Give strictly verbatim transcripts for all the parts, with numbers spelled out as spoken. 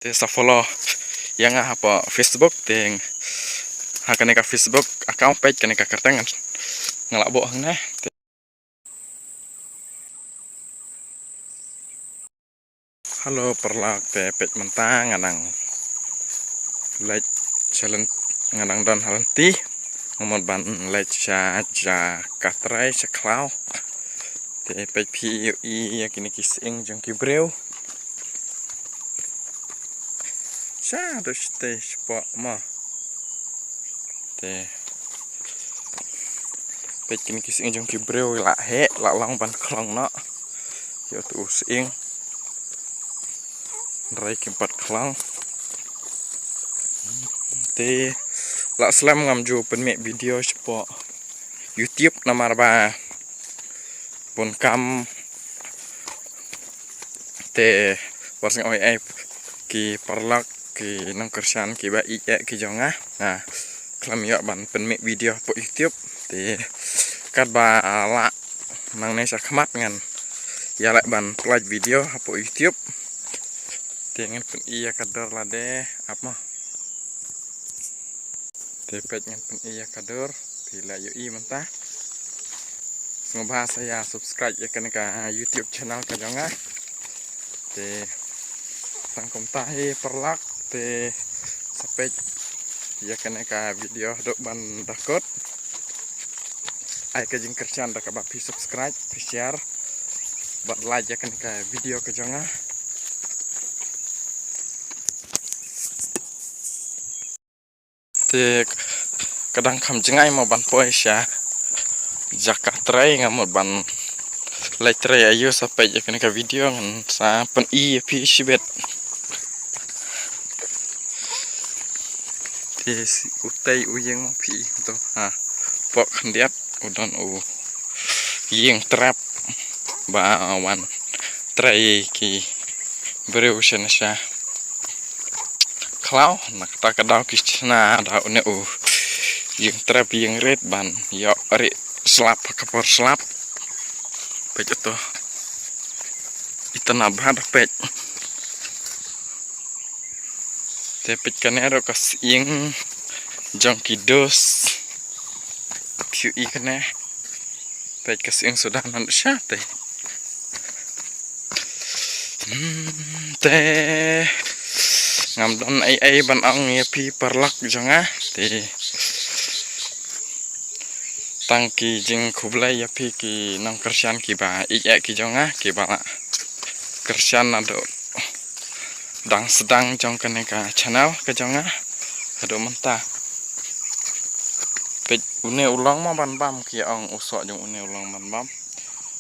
Te sa follow ïa nga hapoh Facebook, te ha kane ka Facebook account page kane ka kyrteng nga la buh hangne. Te hello paralok, te peit mynta nga dang leit sha lynti, nga dang don ha lynti, nga mut ban leit sha, sha ka trei sha khlaw. Te peit phi ïohi ïa kine ki sying jong ki briew. Sha to shatei shapoh mo. Te peit kine ki sying jong ki briew la heh, la long ban khlong noh. Ïa uto u sying. Hynrei kim pat khlong. Te la slem ngam ju pynmih video shapoh YouTube namar ba bun kam. Te wat sngew ei ei ki paralok, ki nongkyrshan kiba ïeit ki jong nga. Nga khlem ïoh ban pynmih video hapoh YouTube. Te katba lah nangne sha khmat ngan ïaleh ban plie video hapoh YouTube. Te ngan pyni ïa ka dur lade ap mo. Te peit ngan pyni ïa ka dur, phi la ïohi mynta. Sngewbha sa ïa subscribe ïa kane ka YouTube channel ka jong nga. Te tang kumta hi paralok, te sa peit ïa kane ka video haduh ban da kut. Ai ka jingkyrshan da kaba phi subscribe, phi share bad like ïa kane ka video ka jong nga. Te ka dang kham jngai mo ban poi sha jaka trei, nga mut ban leit trei aïu, sa peit ïa kane ka video ngan sa pyni ïa phi shibit. Te shi utei u ïing mo phi to ha pok khyndiat u don u ïing trep ba wan trei ki briew shane sha khlaw, na kata ka daw ki shna da une u ïing trep ïing rit ban ïoh rieh slap ha ka por slap. Peit uto. Ita na bha da peit. Te peit kane ruh ka sying jong ki dos. Phi ïohi kane. Peit ka sying suda naduh sha te. Hmm, te ngam don ei ei ban ong ïa phi paralok jong nga. Te tang ki jingkhublei ïa phi ki nongkyrshan kiba ïeit ki jong nga, kiba la kyrshan naduh dang sdang jong kane ka channel ka jong nga haduh mynta. Peit une u long mo ban bam, ki ong u soh jong une u long ban bam.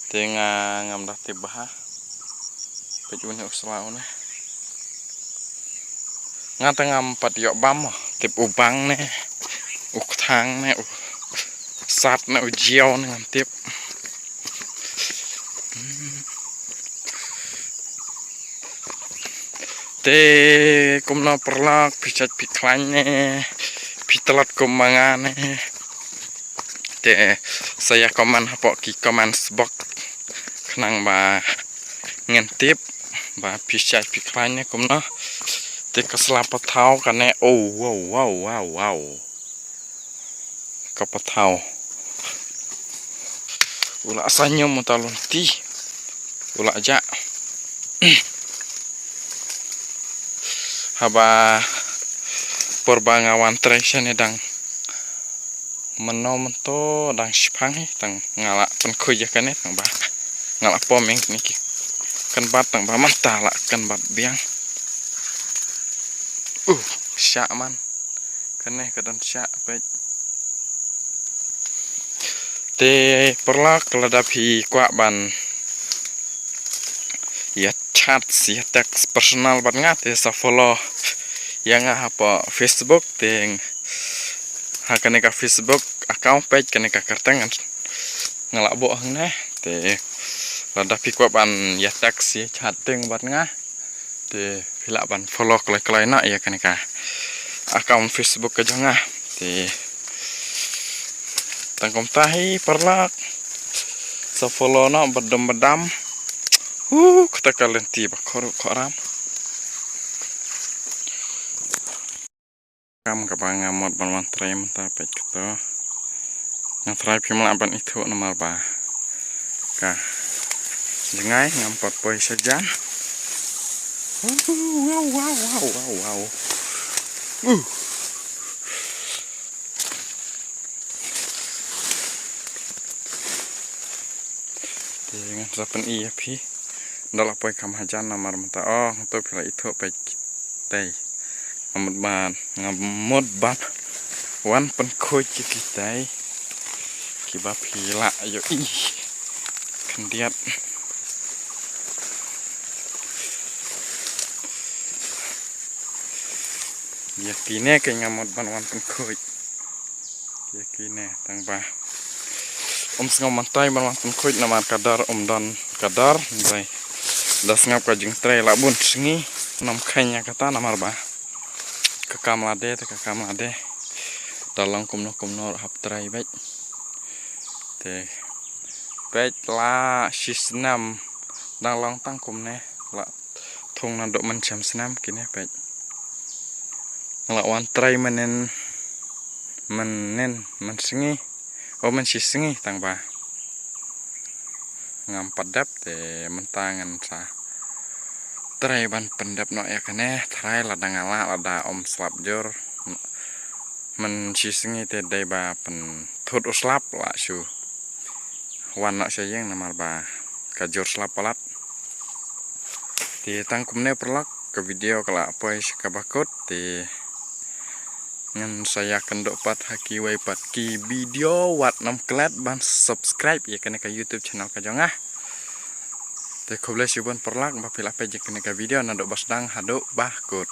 Te nga ngam da tip bha. Peit une u sla une. Nga te ngam pat ïoh bam mo. Tip u bang ne, u kthang ne, u sat ne, u jiaw ne ngam tip. Te kumno paralok, phi jait phi khlaiñ ne, phi tlot kum ma nga ne. Te sa ïa comment hapoh ki comments box khnang ba ngan tip ba phi jait phi khlaiñ ne kumno. Te ka sla pathaw kane, oh wow wow wow wow. Ka pathaw. U la sa ñium uta lynti. U la jah. Haba por ba nga wan trei shane dang mynno mynto dang shiphang hi, tang nga la pynkhuid ïa kane tang ba nga la pom ïa kine ki kynbat tang ba mynta la kynbat biang. Uh, shah man. Kane ka don shah peit. Te paralok lada phi kwah ban ïa chat, ïa text personal bad nga te sa follow ïa nga hapoh Facebook te ha kane ka Facebook account page kane ka kyrteng nga la buh hangne. Te lada phi kwah ban ïa text ïa chatting bad nga te phi lah ban follow kloi kloi noh ïa kane ka account Facebook ka jong nga. Te tang kumta hi paralok sa follow noh badum badam. Hu kata ka lynti ba khor khor ram. Kam kaba nga mut ban wan trei mynta peit kato. Nga trai phi mlah ban ithuh namar ba ka jngai ngam pat poi sha jan. Wow, wow, wow, wow, wow. Uh. Te ngan sa pyni ïa phi. Nda la poi kham hajan namar mynta. Oh, to phi la ithuh peit. Tei. Nga mut ban, nga mut ban wan pynkhuid ïa kitei. Kiba phi lah ïohi khyndiat. Ïa kine ka nga mut ban wan pynkhuid. Ïa kine tang ba um sngew mynta ban wan pynkhuid namar ka dor um don ka dor. Hynrei da sngap ka jingtrei la bun sngi. Ngam kheiñ ïa kata namar ba ka kam lade te ka kam lade. Da long kumno kumno hap trei beit. Te peit la shi snem dang long tang kumne la thung naduh mynshem snem kine peit. La wan trei mynnin mynnin mynsngi. O, mynshi sngi tang ba ngam pat dep te mynta ngan sa trei ban pyndep noh ïa kane. Trai lada nga lah lada um slap jur. Mynshi sngi te dei ba pynthut u slap la shu wan noh sha ïing namar ba ka jur slap palat. Te tang kumne paralok ka video ka la poi sha kaba kut te ngan sa ïakynduh pat ha kiwei pat ki video wat nym klet ban subscribe ïa kane ka YouTube channel ka jong nga. Te khublei shibun paralok ba phi la peit ïa kane ka video naduh ba sdang haduh ba kut.